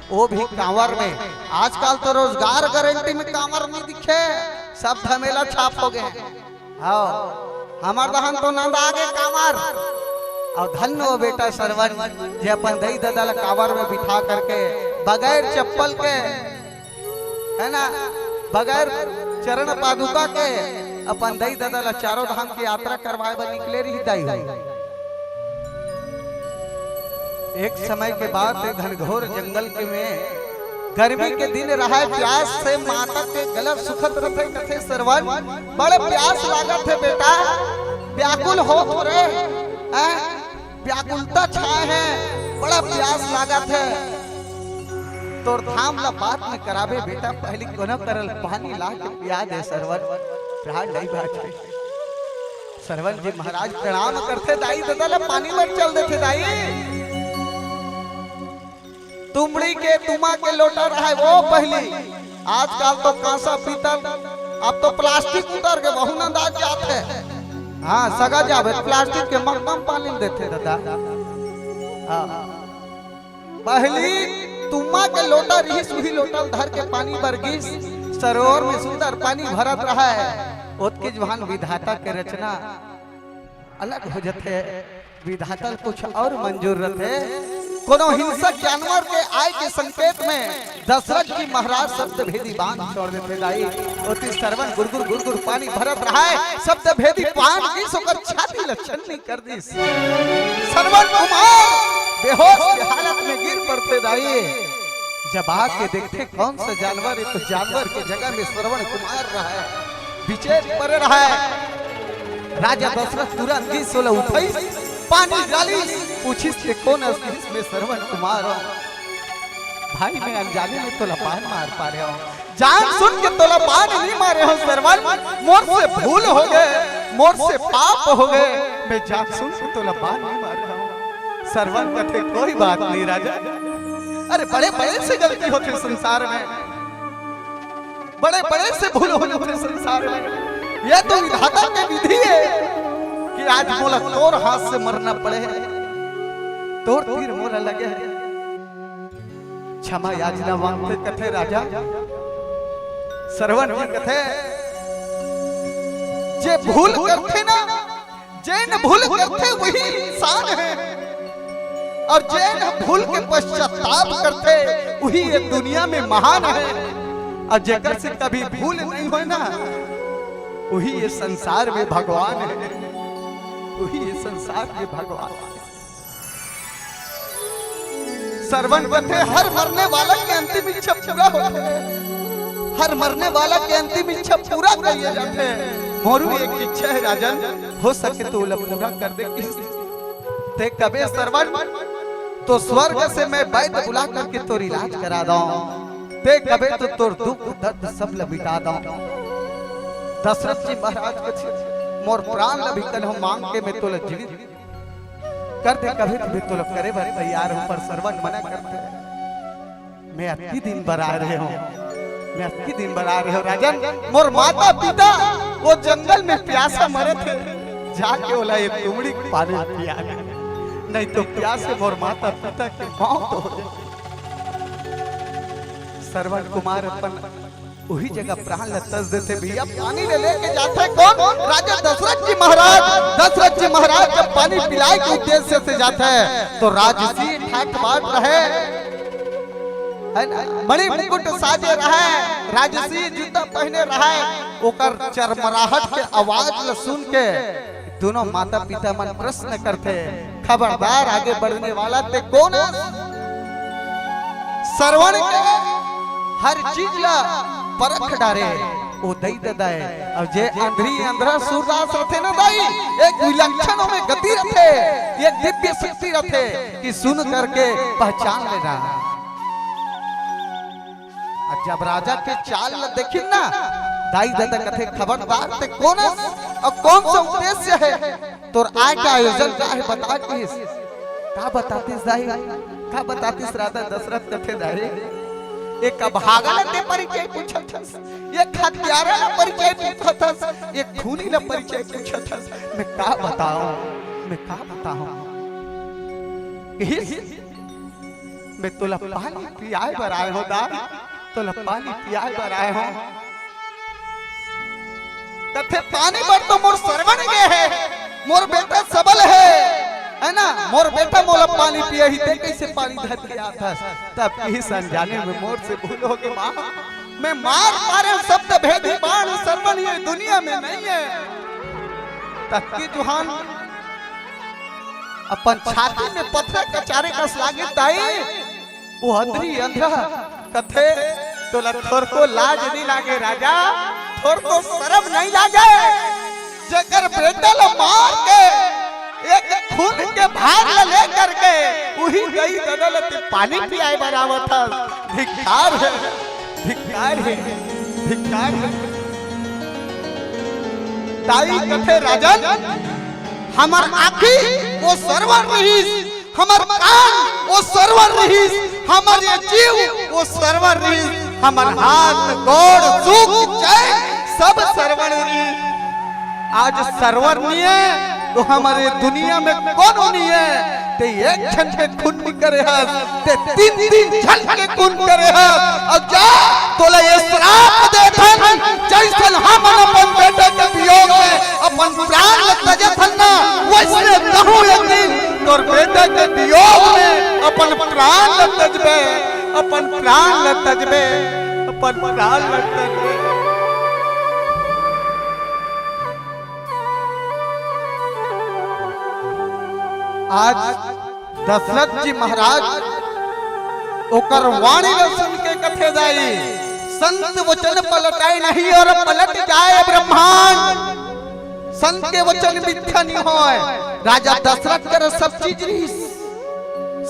वो भी कांवर में। आजकल तो रोजगार गारंटी में कांवर नहीं दिखे, सब धमेला छाप हो गए। हाँ, हमर दहन तो नंद आगे कांवर। अउ धन्य हो बेटा सरवन, जे अपन दई ददा ला कांवर में बिठा करके बगैर चप्पल के, है ना, बगैर चरण पादुका के अपन दई ददा ला चारों धाम की यात्रा करवाए बर निकले रही दाई हो। एक समय के बात हे, घनघोर जंगल के में गर्मी के दिन रहे, प्यास से माता के गला सुखत रथे। कथे, सरवन, बड़े प्यास लागत हे बेटा, व्याकुल होत हो रे, हैं? व्याकुलता छाए हे, बड़ा प्यास लागत हे। तोर धाम ला बाद में कराबे बेटा, पहली कोनो करल पानी ला के पिया दे सरवन, प्राण नहीं बाचे। सरवन जी महाराज प्रणाम करथे, दाई ददा ला पानी बर चल देथे दाई। तुमड़ी के तुमा के लोटा रहे वो पहली, आजकल तो कांसा पीतल, अब तो प्लास्टिक उतर के बहु नंदा जात हे। हाँ, सगा जाबे प्लास्टिक के मग मग पानी देथे ददा। हाँ। पहली तुमा के लोटा रहिस, उही लोटा ल धर के पानी बर गिस। सरोवर में सुंदर पानी भरत रहे। ओतके जवान विधाता के रचना अलग हो जथे। विधाता ल कुछ और मंजूर रथे। कोनो हिंसक जानवर के आय के संकेत में दशरथ जी महाराज शब्द भेदी बाण छोड़ देथे दाई। ओती सरवन गुरगुर गुरगुर पानी भरत रहे, शब्द भेदी बाण गिस ओकर छाती ल छन्नी कर दिस। सरवन कुमार बेहोश के हालत में गिर पड़थे दाई। जब आके देखथे कौन सा जानवर हे, तो जानवर के जगह में सरवन कुमार रहे, बिचेत परे रहे। राजा दशरथ तुरंत गिस ओला उठइस, पानी डालिस, पूछिस के कोन अस? कहिस, मैं सरवन कुमार हंव। भाई, मैं अनजाने में तोला बाण मार पारे हंव। जान सुन के तोला बाण नहीं मारे हंव सरवन, मोर से भूल हो गए, मोर से पाप हो गए, मैं जान सुन के तोला बाण नहीं मारे हंव। सरवन कथे, कोई बात नहीं राजा, अरे बड़े बड़े से गलती होथे संसार में, बड़े बड़े से भूल हो जाथे संसार में। ये तो विधाता के विधि हे कि आज मोला तोर हाथ से मरना पड़े, तोर तीर मोला लगे हे। क्षमा याचना मांगथे कथे राजा। सरवन जी कथे, जे भूल करथे ना, जेन भूल करथे वही इंसान हे, अउ जेन भूल के पश्चाताप करथे वही ये दुनिया में महान हे, अउ जेकर से कभी भूल नहीं होय ना, वही ये संसार में भगवान हे, वही ये संसार में भगवान हे। सरवन कथे, हर मरने वाला के अंतिम इच्छा पूरा होथे, हर मरने वाला के अंतिम इच्छा पूरा करिए जाथे। मोरू एक इच्छा हे राजन, हो सके तो ओला पूरा कर दे। किस ते कबे सरवन, तो स्वर्ग से मैं वैद्य बुला करके तोर इलाज करा दंव, ते कबे तो तोर दुख दर्द सब ल मिटा दंव। दशरथ जी महाराज कथे, मोर प्राण ल भी कन्हो मांग के मैं तोला जीवित कर दे, कबे तो मैं तोला करे बर तैयार हंव, पर श्रवण मना करथे। मैं अतकी दिन बर आय रहेंव, मैं अतकी दिन बर आय रहेंव राजन, मोर माता पिता वो जंगल में प्यासा मरत हे, जाके ओला ये तुमड़ी के पानी पिया दे, नहीं तो प्यास से मोर माता पिता के मौत हो जाए। श्रवण कुमार अपन उही जगह प्राण ल तज देथे भैया, पानी ल लेके जाथे कोन? राजा दशरथ जी महाराज। दशरथ जी महाराज जब पानी पिलाए के उद्देश्य से जाथे तो राजसी ठाठ बाट रहे, है ना, मणि मुकुट साजे रहे, राजसी जूता पहने रहे, ओकर चरमराहट के आवाज ल सुन के दोनों माता पिता मन प्रश्न करथे, खबरदार आगे बढ़ने वाला ते कोन अस? श्रवण के हर चीज ला परख डारे, ओ दई ददा हे। अब जे अंधरी अंधरा सूरदास रथे ना दाई, एक विलक्षण में गति रथे, एक दिव्य शक्ति रथे कि सुन करके पहचान लेना। अउ जब राजा के चाल ल देखिन ना, दाई ददा कथे, "खबरदार ते कोन अस अउ कौन सा उद्देश्य हे? तोर आय के आयोजन का हे बता," कहिस। "का बतातिस दाई? का बतातिस?" राजा दशरथ कथे, "दाई, एक अभागा ल ते परिचय पूछत हस, एक हत्यारा ल परिचय पूछत हस, एक खूनी ल परिचय पूछत हस। मैं का बतावंव, मैं का बतावंव?" कहिस, "मैं तोला पानी पियाए बर आय हंव दाई, तोला पानी पियाए बर आय हंव।" कथे, "पानी बर तो मोर श्रवण गे हे, मोर बेटा सबल हे, है ना, मोर बेटा मोला पानी पियाही, ते कइसे पानी धर के आथस?" तब कहिस, "अनजाने में मोर से भूल होगे माँ, मैं मार मारे शब्द भेदी बाण श्रवण ये दुनिया में नहीं हे।" तब के जुहान अपन छाती में पत्थर कचारे कस लागे, दाई, ओ अंधरी अंधरा कथे, "तोला थोरको लाज नइ लागे राजा, थोरको शरम नइ लागे? जेकर बेटा ल मार के एक खून के भार ल लेकर के उही दई ददा ल ते पानी पियाए बर आवत हस। धिक्कार हे, धिक्कार हे, धिक्कार हे।" दाई कथे, "राजन, हमर आँखी ओ श्रवण रिहिस, हमर कान ओ श्रवण रिहिस, हमर ये जीव ओ श्रवण रिहिस, हमर हाथ, गोड़, सुख, चैन सब श्रवण रिहिस। आज श्रवण नइ हे तो हमर ये दुनिया में कोनो नइ हे।" ते एक झन के खून नइ करे हस, ते तीन तीन झन के खून करे हस। अउ जा, तोला ये श्राप देथन, जइसन हमन अपन बेटा के वियोग में अपन प्राण ल तजथन ना, वइसने तहूँ एक दिन तोर बेटा के वियोग में अपन प्राण ल तजबे, अपन प्राण ल तजबे, अपन प्राण ल तजबे। आज दशरथ जी महाराज ओकर वाणी ल सुन के कथे, दाई, "संत वचन पलटाए नहीं और पलट जाए ब्रह्मांड।" संत के वचन मिथ्या नइ होय। राजा दशरथ कर सब चीज रिहिस,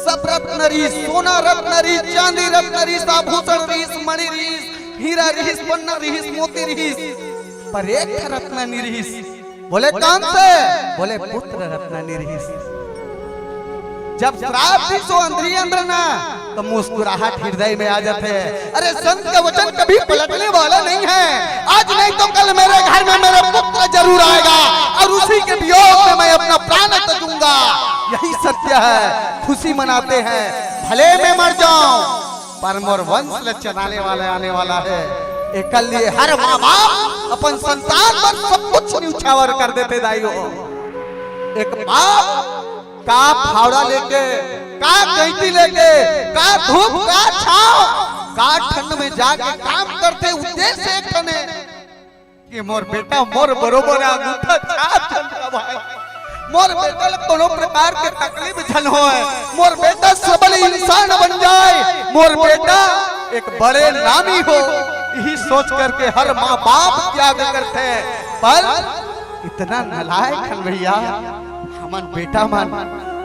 सब रत्न रिहिस, सोना रत्न रिहिस, चांदी रत्न रिहिस, आभूषण रिहिस, मणि रिहिस, हीरा रिहिस, पन्ना रिहिस, मोती रिहिस, पर एक रत्न नइ रिहिस। बोले, "कौन से?" बोले, "पुत्र रत्न नइ रिहिस।" जब श्राप दिस ओ अंधरी अंधरा ना, तो मुस्कुराहट हृदय में आ जाथे। अरे, संत का वचन कभी पलटने वाला नहीं है। आज नहीं तो कल मेरे घर में मेरा पुत्र जरूर आएगा और उसी के वियोग में मैं अपना प्राण तजूंगा। यही सत्य है। खुशी मनाते हैं, भले मैं मर जाऊं, पर मोर वंश ल चलाने वाला आने वाला है। एकर लिए हर माँ बाप अपन संतान बर सब कुछ न्यौछावर कर देथे दाई हो। एक बाप का फावड़ा लेके, का कैंची लेके, का धूप, का छाव, का ठंड में जाके काम करथे, उद्देश्य एक ठन हे कि मोर बेटा मोर बरोबर अंगूठा छाप झन दबाए, मोर बेटा ल कोनो प्रकार के तकलीफ झन होय, मोर बेटा सबल इंसान बन जाए, मोर बेटा एक बड़े नामी हो। यही सोच करके हर माँ बाप त्याग करथे, पर इतना नालायक हन भैया, मन बेटा मन,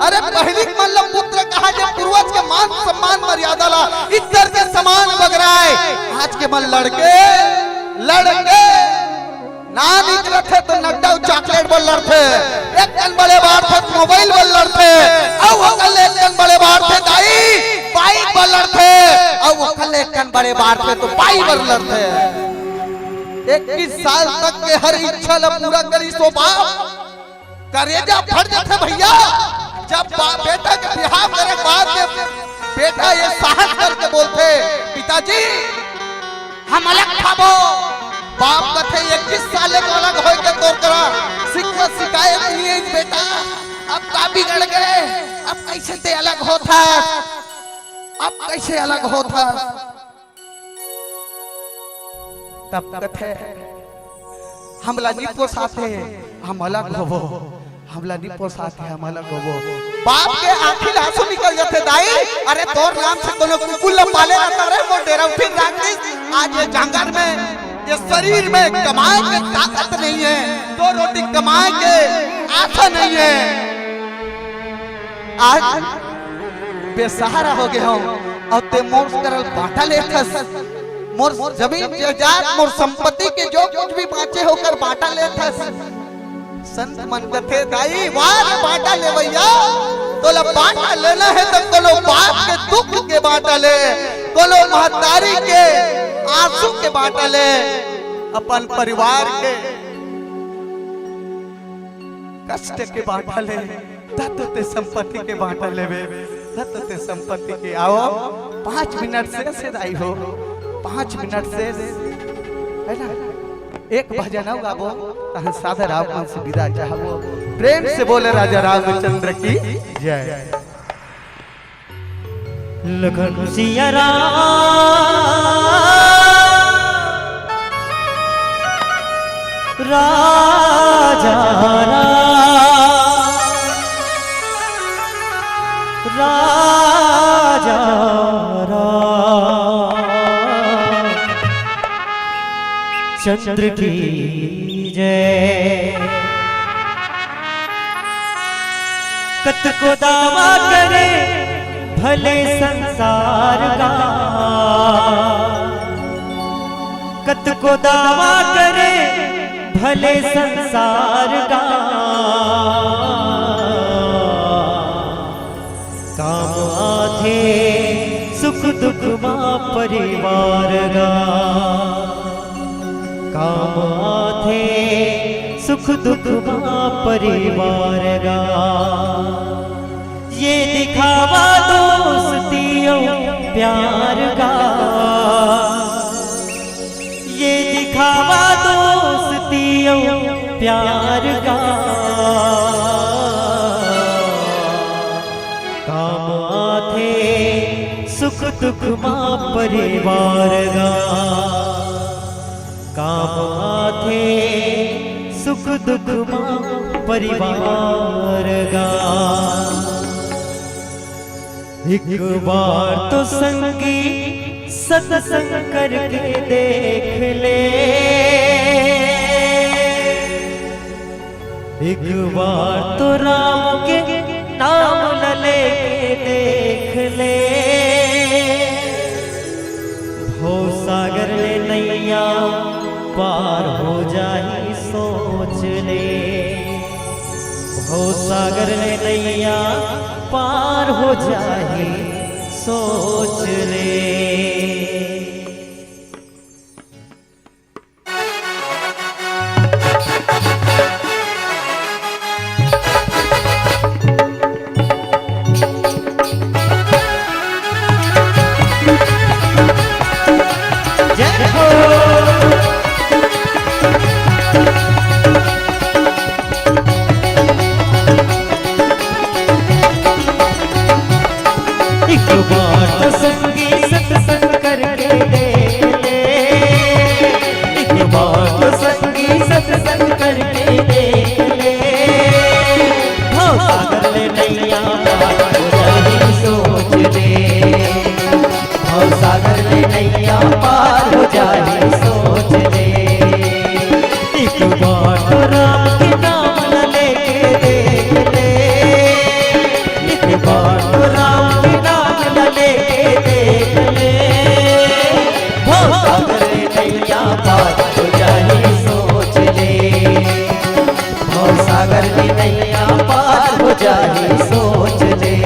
अरे पहिली के मन ला पुत्र कहा, जब पूर्वज के मान सम्मान मर्यादा ला इत्तर के समान बगराय। आज के मन लड़के, लड़के नान इच रथे तो नड्डा अउ चॉकलेट बर लड़थे, एक कन बड़े बाढ़थे तो मोबाइल बर लड़थे, अउ ओकर ले एक कन बड़े बाढ़थे दाई, बाइक बर लड़थे, अउ ओकर ले एक कन बड़े बाढ़थे तो बाई बर लड़थे। इक्कीस साल तक के हर इच्छा ला पूरा करिस ओ बाप। करेजा फट जाथे भैया, जब बा-, बेटा के बिहाव करे के बाद में बेटा ये साहस करके बोलथे, "पिताजी, हम अलग खाबो।" बाप कथे, "इक्कीस साल ले तो अलग होय के तोर करा सिखवा सिखाए नइ हे बेटा, अब का बिगड़ गे? अब कइसे ते अलग होत हस? अब कइसे अलग होत हस?" तब कथे, "हमला नी पोसाथे, हम अलग होबो, हमला नी पोसाथे, हम अलग होबो।" बाप के आँखी ले आंसू निकल जाथे, "दाई, अरे तोर नाम से कोनो कुकुर ला पाले रहता रे, मोर डेरा उठिन राख दिस, आज ये जांगर में, ये शरीर में कमाए के ताकत नइ हे, दो रोटी कमाए के आशा नइ हे।" आज बेसहारा हो गे हंव, अउ ते मोर करा बांटा लेथस, मोर जमीन जायदाद, मोर संपत्ति के जो कुछ भी बांचे हे ओकर बांटा लेथस। संत मन कथे, "दाई, वाह रे बांटा लेवइया, तोला बांटा लेना हे त कोनो बाप के दुख के बांटा ले, कोनो महतारी के आंसू के बांटा ले, अपन परिवार के कष्ट के बांटा ले।" तब तो ते संपत्ति के बांटा लेबे, तब तो ते संपत्ति के। आओ, पाँच मिनट शेष हे दाई हो, पाँच मिनट शेष हे ना, एक भजन अउ गाबो, तहन सादर आप मन से विदा चाहबो। प्रेम से बोले राजा रामचंद्र की जय। लखन सिया राम, राजा राम, राजा राम चंद्र की जय। कतको दावा करे भले संसार गा, कतको दावा करे भले संसार गा, काम आथे सुख दुख मा परिवार गा, काम आथे सुख दुख मा परिवार गा। ये दिखावा दोस्ती अउ प्यार गा, ये दिखावा दोस्ती अउ प्यार गा, काम आथे सुख दुख मा परिवार गा, काम आथे सुख दुख मा परिवार गा। एक बार तो संगी सत्संग करके देख ले, एक बार तो राम के नाम ल लेके देख ले। भव सागर ले नैया पार हो जाही सोच ले, भव सागर ले नैया पार हो जाही सोच ले। एक बार तो संगी सत्संग करके देख ले, एक बार तो संगी सत्संग करके देख ले। भव सागर ले नैया पार हो जाही सोच ले, भव सागर ले नैया पार हो जाही सोच ले। एक बार तो राम के नाम ल लेके देख ले, सागर ले नैया पार हो जाही सोच ले, भव सागर ले नैया पार हो जाही सोच ले।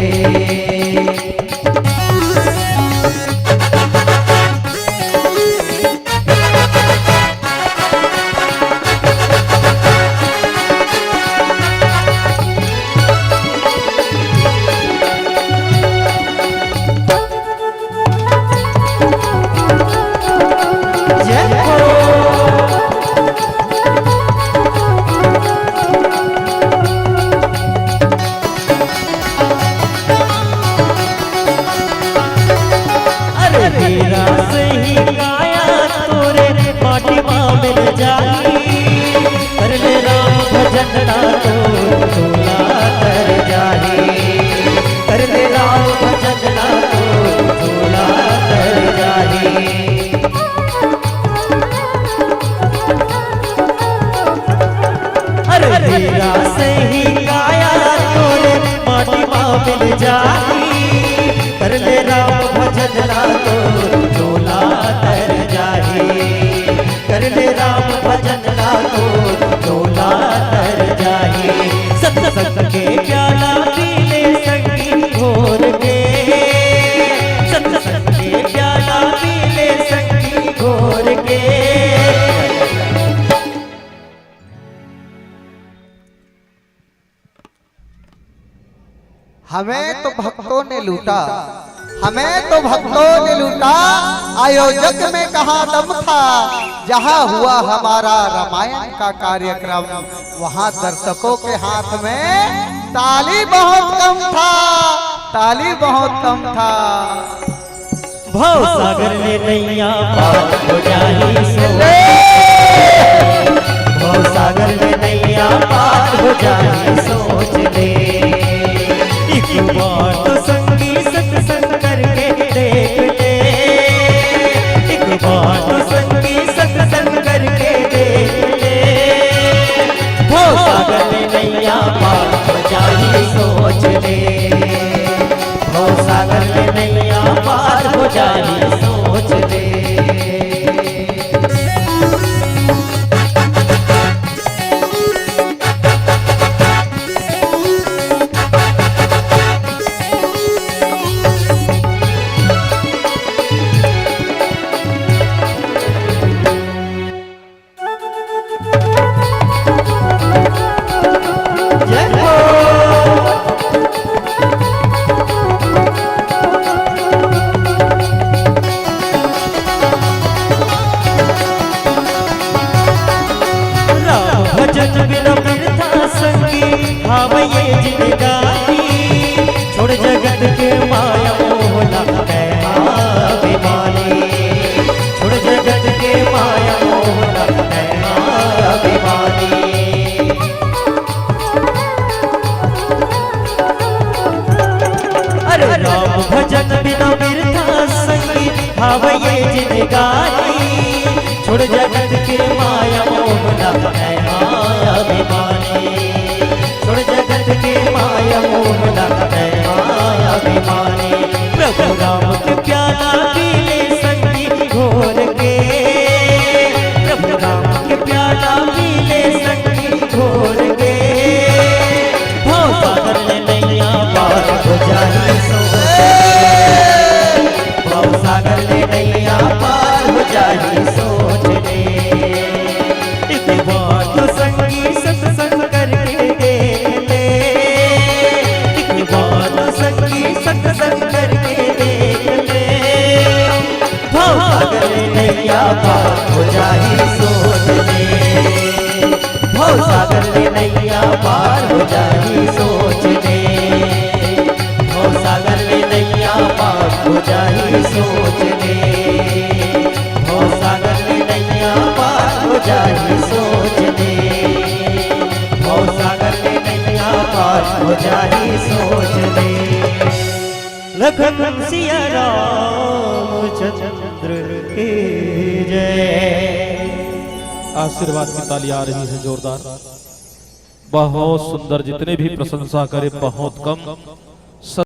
अरे तेरा सही काया तोरे माटी मा मिल जाही। कर ले राम भजन ना तो झोला तर जाही। कर ले राम भजन ना तो झोला तर जाही। अरे तेरा सही काया तोरे माटी मा मिल जाही। कर ले राम भजन ना तो झोला तर जाही। कर ले राम भजन ना तो झोला तर जाही। सत्संग के प्याला पी ले संगी घोर के। सत्संग के प्याला पी ले संगी घोर के। हमें तो भक्तों ने लूटा, हमें तो भक्तों ने लूटा। आयोजक में कहाँ दम था? जहाँ हुआ हमारा रामायण का कार्यक्रम, वहाँ दर्शकों के हाथ में ताली बहुत कम था, ताली बहुत कम था। भव सागर ले नैया पार हो जाही सोच ले। भव सागर ले नैया पार हो जाही सोच ले। एक बार तो संगी सत्संग करके देख ले। एक बार तो संगी सत्संग करके देख ले। भव सागर ले नैया पार हो जाही सोच ले। भव सागर ले नैया पार हो जाही सोच ले। राम भजन बिना बिरथा संगी, हावय ये जिनगानी। छोड़ जगत के माया मोह ला, मैं अभिमानी। छोड़ जगत के माया मोह ला, मैं अभिमानी। अरे राम भजन बिना बिरथा संगी, हावय ये जिनगानी। छोड़ जगत के माया मोह ला, मैं अभिमानी। छोड़ जगत के माया मोह ला, मैं अभिमानी। प्रभु राम के प्याला पी ले संगी घोर के। प्रभु राम के प्याला पी ले संगी घोर के। भव सागर ले नैया पार हो जाही सोच ले। भव सागर ले नैया पार हो जाही सोच ले। एक बार तो संगी सत्संग करके देख ले। एक बार तो संगी सत्संग करके देख ले। भव सागर ले नैया पार हो जाही सोच ले। भव सागर ले नैया पार हो जाही सोच ले। भव सागर ले नैया पार हो जाही सोच ले। भव सागर ले नैया पार हो जाही सोच ले। भव सागर ले नैया पार हो जाही सोच ले। लखन सिया रामचंद्र की जय। आशीर्वाद की ताली आ रही है जोरदार। बहुत सुंदर, जितने भी प्रशंसा करे बहुत कम।